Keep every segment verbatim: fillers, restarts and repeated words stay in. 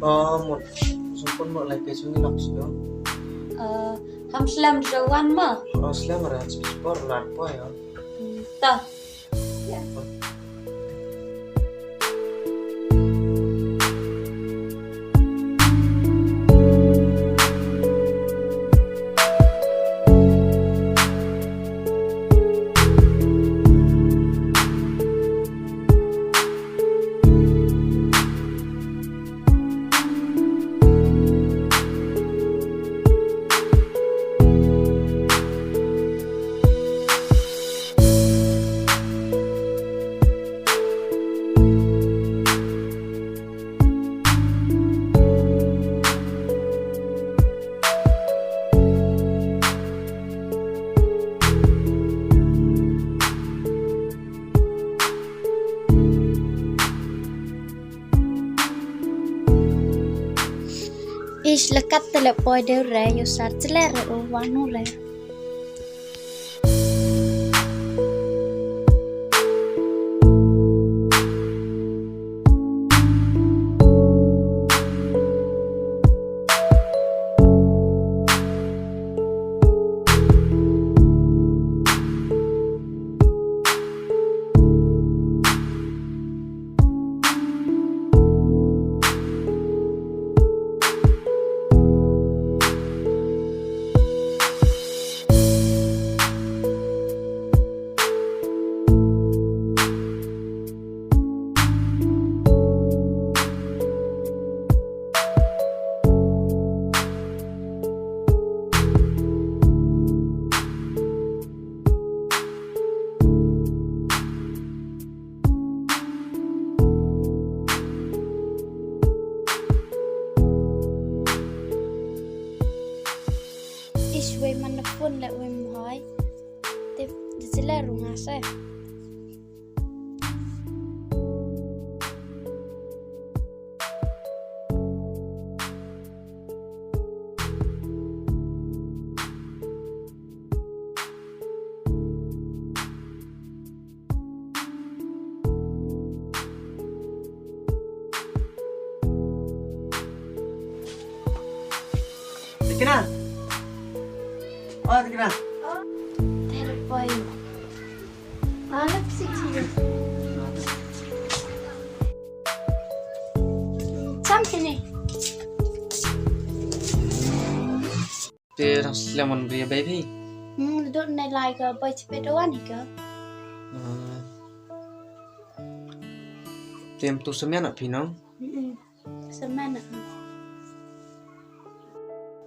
Oh, mut. Sngewpun mut lai phi sngewlok sdang. Eh, ham slem jawan ma. Oh, slem ra spor lar po yo. Hmm, ta. Ya. Ish, lekat te le poi de re, yo sar tele re, o wanu re. Ish, wei man na phone le wei mohai. Te, te sila runga se. Tikna. Oh, Tikna. Ter boy. Alak si chini. Cham chini. Te dang slem wan bria bai phi. Hmm, dot ne lai ka bai chipe doan hi ka. Hmm. Te em tu semen ap phi nong? Hmm. Semen ap.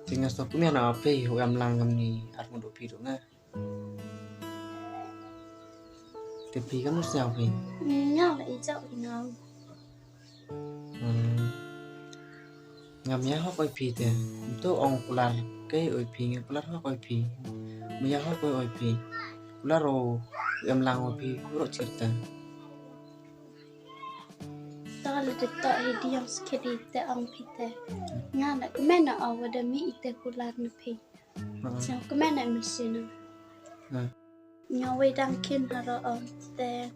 Te nga stok kumian ap phi, u em lang kam ni ar mudu phi do nga. Te phi kam sñiaw phi. Nga la i jok i nong. Hmm. Ngam ïa hok oi phi te. Ntu ong kular kei oi phi, nga kular hok oi phi. Mu ïa hok oi oi phi. Kular o em lang oi phi, ro chirta. Ta le de ta hi diang skedi te ong phi te. Nga na kmen na awa da mi ite kular na phi. Hmm. Sa kmen na mi sino. Hmm. Nga wei dang kin haro ong te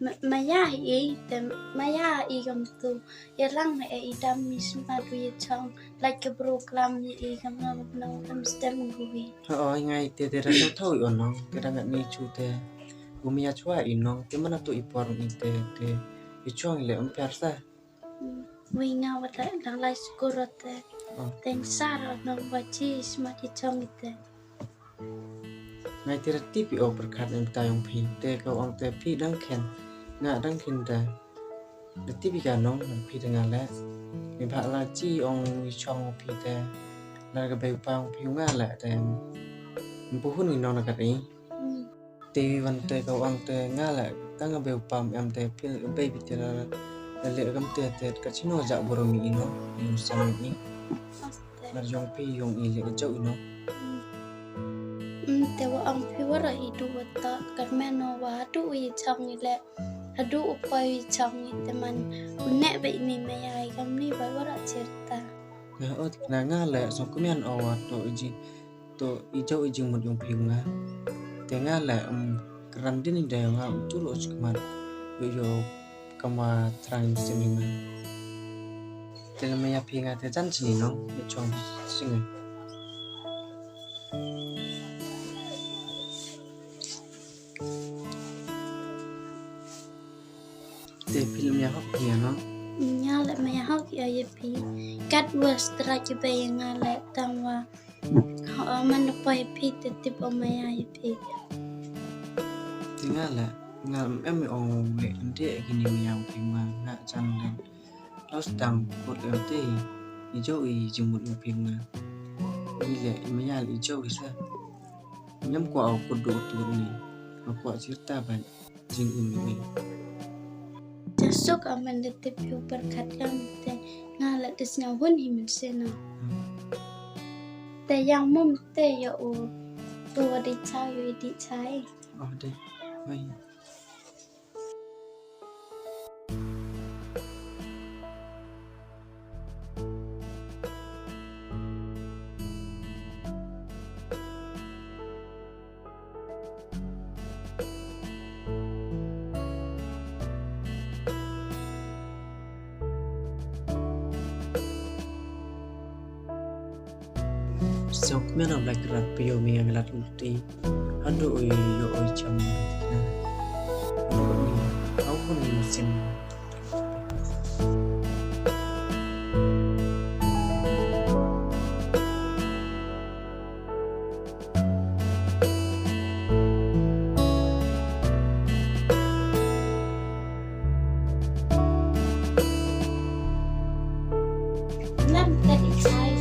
ma-, maya i te maya i gam tu. Ya lang na e i dam mi sma du ya chong. Like a bro klam ya i gam na gam na gam stem gui. Oh, ngai te te ra thau i onong. Te dang ni chu te. Gumi ya chwa i nong. Te mana tu i por ni te te. I chong le um pyar sa. Wei nga wat la dang lai skur te. Oh. Teng sar nong wa chi sma ki chong te. Ngai te ra tip i o pyrkhat em ta yong phi. Te ka ong te phi dang khen. Nga dang khen da. Da tip i ka nong nang phi da nga le. Ni bha la chi ong i chong phi te. La ka bei pa ong phi nga le te. Mpu hun i nong na ka ri. Hmm. Te wan te ka wang te nga la ka nga be u pam em te pil be bi te la la le kam te te ka chino ja boro mi ino ni u sam ni. Aste. Nar yong pi yong i le ka jau ino. Mm, te wa ang pi wara i du wa ta ka meno wa du i chang i le. Adu u pa i chang i te man u ne be mi me ya i kam ni ba wara cherta. Nga ot na nga le song kumian o wa to i ji. To i jauh i jingmut yong phi nga. Te nga la, um, kran din i da yong nga, um, tu lo chikmat. Yo, yo, kama trang sim nga. Te lem ïa phi nga te jan sini nong, ïa chong sini. Te phi lem ïa hok ïa nong. Nga lem ïa hok ïa ïa phi. Kat wa stra ki ba ïa nga lem tang wa. Ho man na poi phi te tip o ma ïa ïa phi. Te nga lem nga em ong lem nde kini ma ïa phi ma nga jan lem. Los dang kut em te i jo i jingmut em phi ma. I le i ma ïa i jo i sa. Ngam kwah u kut du tu ni. Nga kwah sirta ban jingim ni. Jasuk aman da tip yu perkat yang te nga la dis nya hun hi min sena. Te yang mum te ya u tu wa di chai yu i di chai. Oh de. Oi. Sok mena black rat pio mi yang lat ulti. Ando oi yo oi cham. Ando oi au pun ni musim. Lam tadi chai.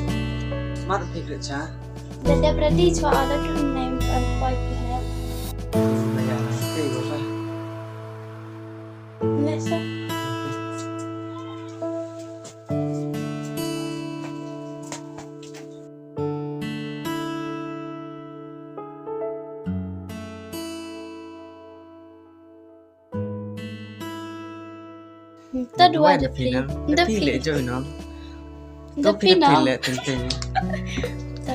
Smart phi kre cha. Dada berarti chua ada tu nem poi pihak. Maya, tei gua. Lesa. Ta dua da phi. Da phi le join on. Da phi na. Da phi le teng teng. Ta. Ta.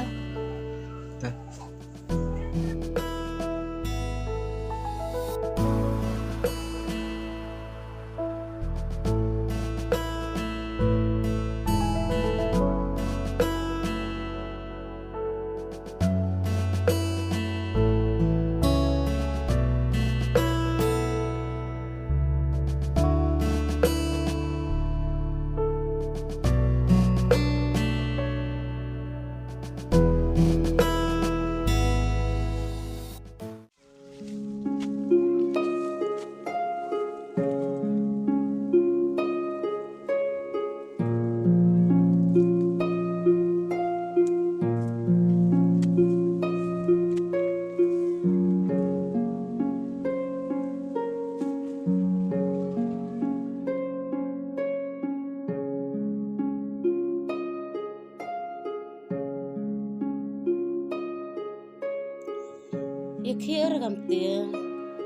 Ïa khie er kam te.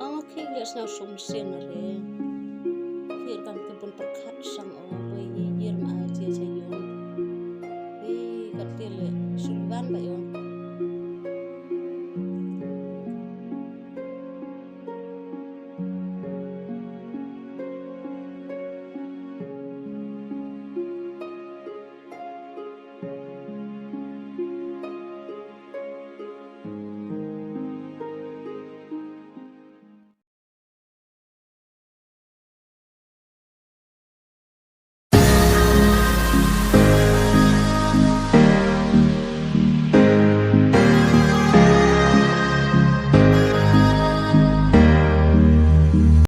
Ang khie leh sna sum sien re.